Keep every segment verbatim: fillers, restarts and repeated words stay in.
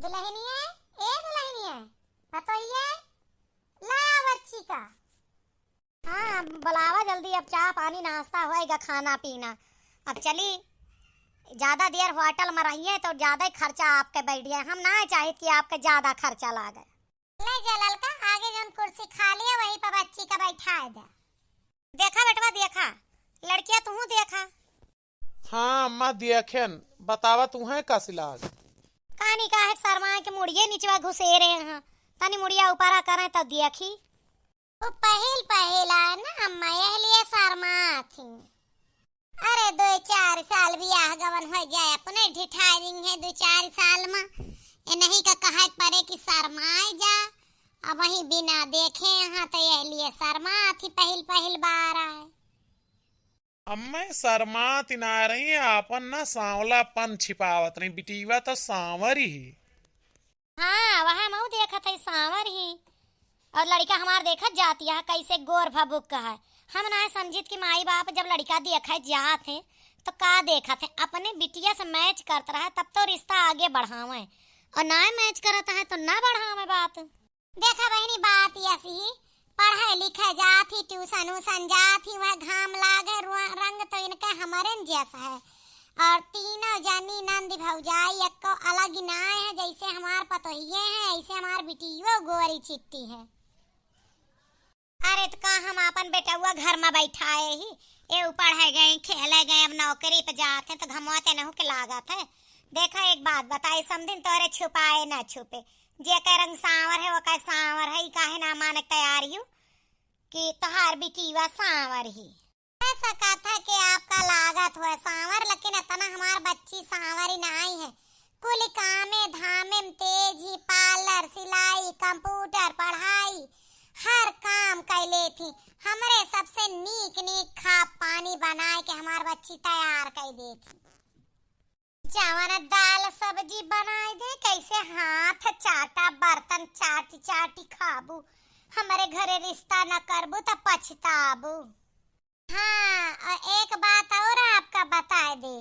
दुलहिनिया, ए दुलहिनिया, पतोहिया, ला बच्ची का। हाँ, अब बुलावा जल्दी, अब चाह पानी नाश्ता होएगा, खाना पीना। अब चली, ज्यादा देर होटल में रहिए तो ज्यादा ही खर्चा आपके बैठ जाए। हम ना चाहित कि आपके ज्यादा खर्चा लागे। ले जा ललका, आगे जौन कुर्सी खाली है वहीं पर बच्ची का बैठाए दे। देखा बेटवा, देखा, लड़किया तुहू देखा। हाँ अम्मा, देखेन। बतावा तुहें कस लाग? कानी काहे शर्मा के मुड़िए निचवा घुसेरे हैं। तनी मुड़िया ऊपरा करें तो देखी। वो पहिल पहिल आए ना अम्मा, यह लिए शर्मा थी। अरे दो चार साल बियाह गवन हो जाए, अपने ढिठाई दिंग है दो चार साल में। ये नहीं का कहे पड़े कि शर्माए जा। अब वही बिना देखे यहाँ तो यह लिए शर्मा थी, पहिल पहिल बार आए। अम्मे शर्मात ना रही, आपन ना सांवलापन छिपावत रही, बिटिया तो सांवर ही। हाँ, वह मऊ देखत है सांवर ही। और लड़का हमार देखत जात यह कैसे गोर भबुक है। हम ना समझित कि माई बाप जब लड़का देखत जात है तो का देखत है, अपने बिटिया से मैच करत रहे तब तो रिश्ता आगे बढ़ावे, और ना मैच करत है तो ना बढ़ावे बात। देखा बहिनी, बात यसी ही, पढ़े लिखे जात ही, ट्यूशन उशन जात ही, वह घाम लागे, रुआ-, रंग तो इनके हमरे न जस है। और तीनों जनी नंद भौजाई एको अलग ही नाय है, जैसे हमार पतोहिए हैं, ऐसे हमार बिटियो गोरी चिट्टी है। अरे तो का हम आपन बेटउआ घर में बैठाए ही, ए ऊ पढ़े गए, खेले गए, अब नौकरी पे जात हैं तो घमवा तेनहू के लागत है। देखा एक बात बताई, समधिन तोरे छुपाए ना छुपे, जेकर रंग सांवर है, ओकर सांवर है, ई काहे ना माने के तैयार हियो कि तोहार बिटिया सांवर ही? ऐसा कथा कि आपका लागत हुआ सांवर, लेकिन इतना हमार बच्ची सांवर ही नाई है। कुल कामे धामे में तेज ही, पार्लर, सिलाई, कंप्यूटर, पढ़ाई, हर काम कर लेती। हमरे सबसे नीक नीक खा पानी बनाए के हमार बच्ची तैयार कर देती। जवन दाल सब्जी बनाए दे, कैसे हाथ चाटा, बर्तन चाटी चाटी खाबू। हमरे घरे रिश्ता न करबू त पछताबू। हाँ, और एक बात और आपका बताए दे,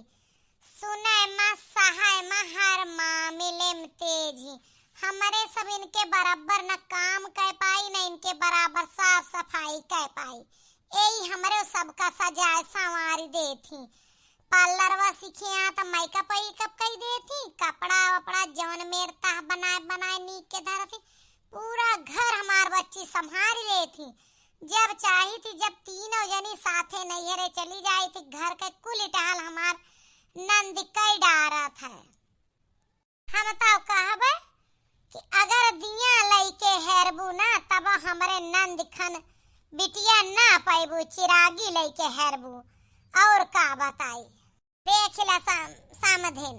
सुने मा सहाय मा हर मामिले में तेज ही। हमरे सब इनके बराबर न काम कर पाई, न इनके बराबर साफ सफाई कर पाई। यही हमरे सबका सजाए संवारी देती। पार्लरवा सीखे यहाँ त मेकअप वेकअप कई देती, कपड़ा वपड़ा जौन मेर तह बनाए बनाए नीक के धरती, पूरा घर हमार बच्ची संभाल लेती। जब चाही थी, जब तीनों जनी साथे नैहरे चली जाई थी, घर के कुल टहल हमार नंद कई डारत है। हम तो कहबे कि अगर दिया लइके हेरबू ना, तब हमरे नंद खन बिटिया ना पैबू, चिरागी लइके हेरबू। और का बताई, देख ला सम-, समधिन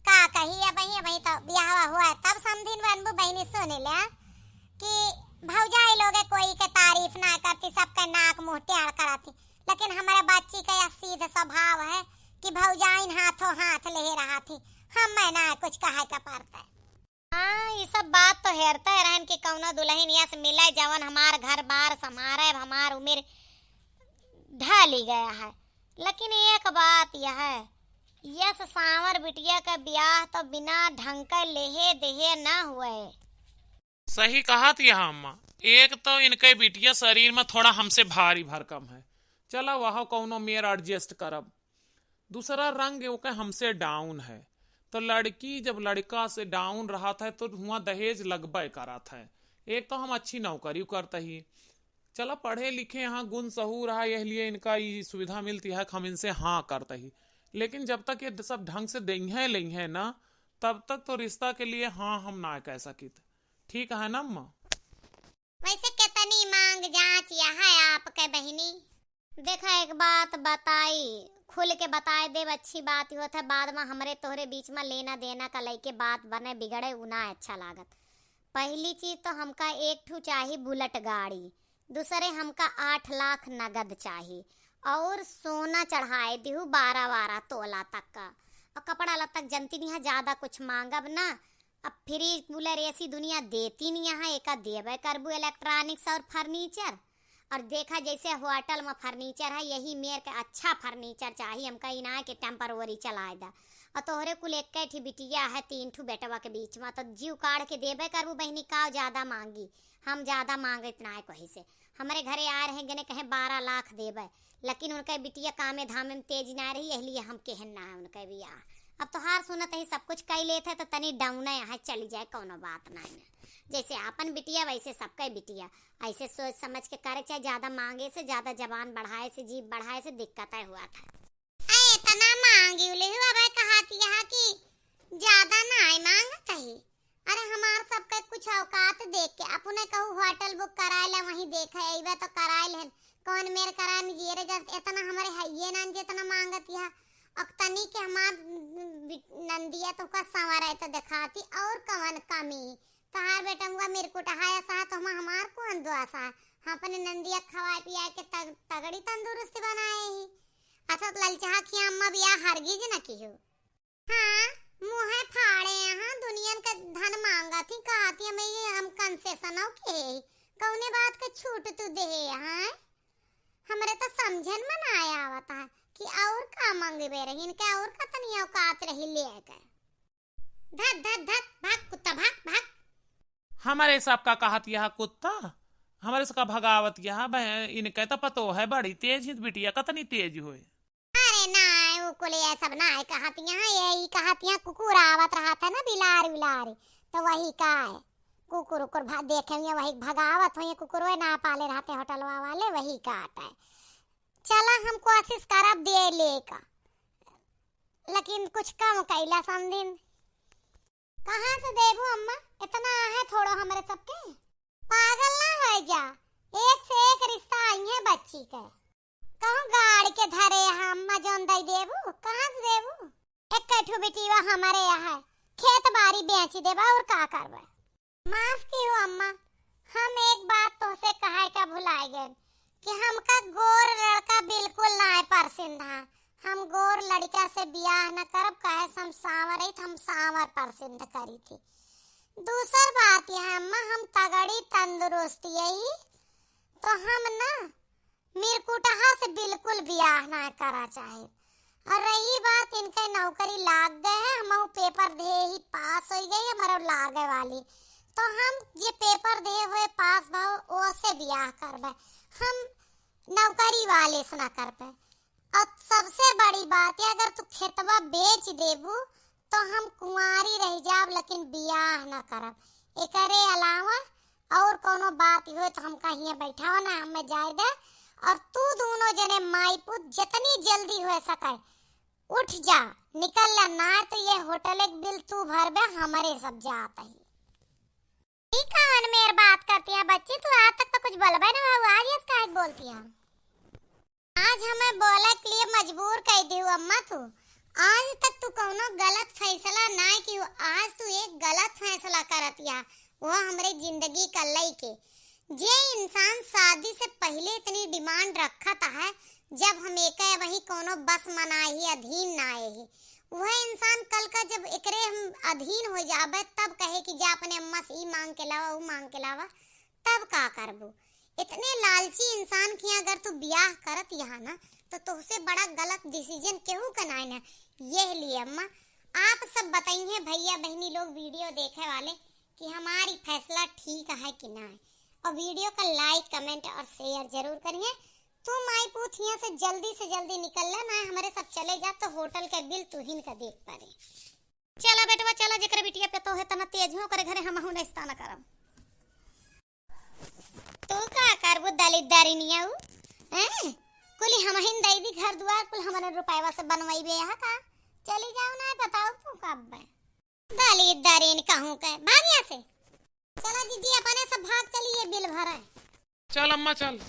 का कही। अब वही, वही तो बियाहवा हुआ है, तब समधिन बनबू। बहिनी सुन ले कि भौजाई लोगे कोई के तारीफ ना करती, सबके नाक मुंह टेढ़ कराती, लेकिन हमारे बच्ची का यह सीध स्वभाव है कि भौजाइन हाथों हाथ ले रहा थी, हम मैं ना कुछ कहे का पड़ता है। हाँ, ये सब बात तो हेरते रहन कि कौनो दुल्हन यस मिले जवन हमार घर बार संभारे, अब हमार उम्र ढली गया है। लेकिन एक बात यह है, यस सांवर बिटिया का ब्याह तो बिना ढंग के लेहे देहे ना हुए। सही कहत यह अम्मा, एक तो इनके बिटिया शरीर में थोड़ा हमसे भारी भरकम है, चला वह कौनो मेर adjust करब। दूसरा रंग ओके हमसे down है, तो लड़की जब लड़का से down रहत है तो हुआं दहेज लगबे करत है। एक तो हम अच्छी नौकरी करत ही, चला पढ़े लिखे हैं, गुण सहूर है, यह लिए इनका ई सुविधा मिलती है, हम इनसे हाँ करत ही। लेकिन जब तक ये सब ढंग से देइहें लेइहें ना, तब तक तो रिश्ता के लिए हाँ हम ना कह सकित। ठीक है ना अम्मा? वैसे कितनी मांग जांच यह है आपके बहिनी? देखा, एक बात बताई, खुल के बताए देब, अच्छी बात ही होत है, बाद में हमरे तोहरे बीच में लेना देना का लइके बात बने बिगड़े, उ ना अच्छा लागत। पहली चीज तो हमका एक ठू चाही बुलेट गाड़ी, दूसरे हमका आठ लाख नगद चाही, और सोना चढ़ाए दिहू बारह बारह तोला तक का, और कपड़ा लत्ता के जनती नहीं है, ज्यादा कुछ मांगब ना। अब फ्रिज कूलर एसी दुनिया देती नहीं है, एका देबे करबू electronics और furniture। और देखा जैसे होटल में furniture है, यही मेर के अच्छा furniture चाही हमका, ई ना के temporary चलाए दा। और तोहरे कुल एक्कै ठी बिटिया है, तीन ठू बेटवा के बीच मा, तो जीव काढ़ के देबे करबू बहिनी, का ज्यादा मांगी? हम ज्यादा मांगत नाय कोही से। हमरे घरे आए रहे, गने कहे बारह लाख देबे, लेकिन उनके बिटिया कामे धामे में तेज नाय रही, यही लिए हम केहन नाय उनके बियाह। अब तोहार सुनत ही सब कुछ कई लेत है, तो तनी डाउने यहाँ चली जाए, कौनो बात नाय ना। जैसे आपन बिटिया वैसे सबके बिटिया, ऐसे सोच समझ के करे, चाहे ज्यादा मांगे से, ज्यादा जबान बढ़ाए से, जीभ बढ़ाए से दिक्कत है हुआ था। अरे इतना मांगी उले हुआ भाई, कहाती यहाँ कि ज्यादा नाय मांगत ही। अरे हमार सबके कुछ औकात देख के अपने कहू होटल बुक कराए ले, वहीं देखे अइबे तो कराए लेन, कौन मेर कराए में जियरे जर इतना हमरे हइये नान जितना मांगत यहाँ। अक तनी के हमार बि-, नंदिया तो का संवर है तो दिखाती और कवन कमी। तहार बेटमुआ मिरकुटहा ऐसा है तो हम, हमार कौन दोष है? हम अपने नंदिया खवाए पियाए के तग-, तगड़ी तंदुरुस्ती बनाए ही। अच्छा तो ललचहा खिया अम्मा बियाह हरगिज न किहो। हाँ, मुँहे फाड़े यहाँ दुनियन के धन मांगत ही, कहत ही हमें ये हम कंसेशनो के ही। कौने बात के छूट तू देहे यहाँ? हमरे तो समझन में ना आवत है कि और का मांगबे रही, इनके और का तनी औकात रही ले के। धत, धत, धत, भाग कुत्ता, भाग, भाग। हमरे सबका कहत यह कुत्ता, हमरे सबका भगावत यह बह-, इनके तो पतो है बड़ी तेज ही, बिटिया कतनी तेज होए। अरे नाय, उ कुल ये सब नाय कहत यहाँ, ये ई कहत यहाँ कुकुर आवत रहत है ना, बिलार, बिलार, तो वही का है, कुकुर, उकुर भा-, देखे हुए वही भगावत हुए, कुकुर ना पाले रहते होटलवा वाले, वही काट है। चला हम कोशिश करब दे ले का, लेकिन कुछ कम कैला समझिन। कहाँ से देबू अम्मा? इतना आहे थोड़ो हमरे सबके। पागल ना हो जा, एक से एक रिश्ता आई है बच्ची के। कहूँ गाड़ के धरे यहाँ अम्मा जौन दई देबू, कहाँ से देबू? एक ठो बिटिया हमरे यहाँ है, खेत बारी बेच देबा और का करबे? माफ किहो अम्मा, हम एक बात तोहसे कहे का भुलाए गए कि हमका गोर लड़का बिल्कुल ना पसंद है। हम गोर लड़का से बियाह न करब, काहे से हम सांवर रही, हम सांवर पसंद करी थी। दूसर बात यह है अम्मा, हम तगड़ी तंदुरुस्त यही, तो हम ना मिरकुटहा से बिल्कुल बियाह ना करा चाहे। और रही बात इनके नौकरी लाग गए है, हमहू पेपर दे ही पास हो गई, हमारा लागे वाली, तो हम जे पेपर दे हुए पास भाव ओसे बियाह करबे, हम नौकरी वाले से ना करबे। और सबसे बड़ी बात है, अगर तू खेतवा बेच देबू तो हम कुंवारी रह जाब, लेकिन बियाह ना करब। एकरे अलावा और कौनो बात होए तो हमका हियाँ बैठावा ना, हमें जाए दे। और तू दोनों जने माई पूत जितनी जल्दी हो सके उठ जा, निकल ला, ना तो ये होटल एक बिल तू भरबे, हमरे सब जात ही। ई कवन मेर बात करती है बच्ची, तू आज तक तो कुछ बोलबे ना हुआ, आज यस काहे बोलती है? आज हमें बोले के लिए मजबूर कर दी अम्मा तू। आज तक तू कौनो गलत फैसला ना की, आज तू एक गलत फैसला करत या, वो हमरे जिंदगी का लइके। जे इंसान शादी से पहले इतनी डिमांड रखत है, जब हम एक वही कौनो बस मनाही अधीन ना आए ही, वह इंसान कल का जब एकरे हम अधीन हो जाबे, तब कहे कि जा अपने अम्मा से ई मांग के लावा, ऊ मांग के लावा, तब का करबू? इतने लालची इंसान की अगर तू बियाह करत यहाँ ना, तो तुहसे बड़ा गलत डिसीजन केहू का नाय ना। यह लिए अम्मा, आप सब बताइए भैया बहनी लोग, वीडियो देखे वाले, कि हमारी फैसला ठीक है कि ना है। और वीडियो का लाइक, कमेंट और शेयर जरूर करिए। तू माई पूत हियां से जल्दी से जल्दी निकल ले, ना हमारे सब चले जा तो होटल के बिल तू ही का देख पड़े। चला बेटवा चला, जेकर बिटिया पे तो है तना तेज हो, ओकरे घरे हमहू रिश्ता न करब। तू का करबू दलिद्दरिनिया उ? हैं? कुली हमहिन दई दी घर दुआर, कुल हमरे रुपयवा से बनवाइबे यहाँ का? चली जाओ ना, बताओ तू का अब्बे। दलिद्दरिन कहूँ के, भाग यहाँ से। चला जीजी, अपने सब भाग चली, ये बिल भरे। चल अम्मा, चल।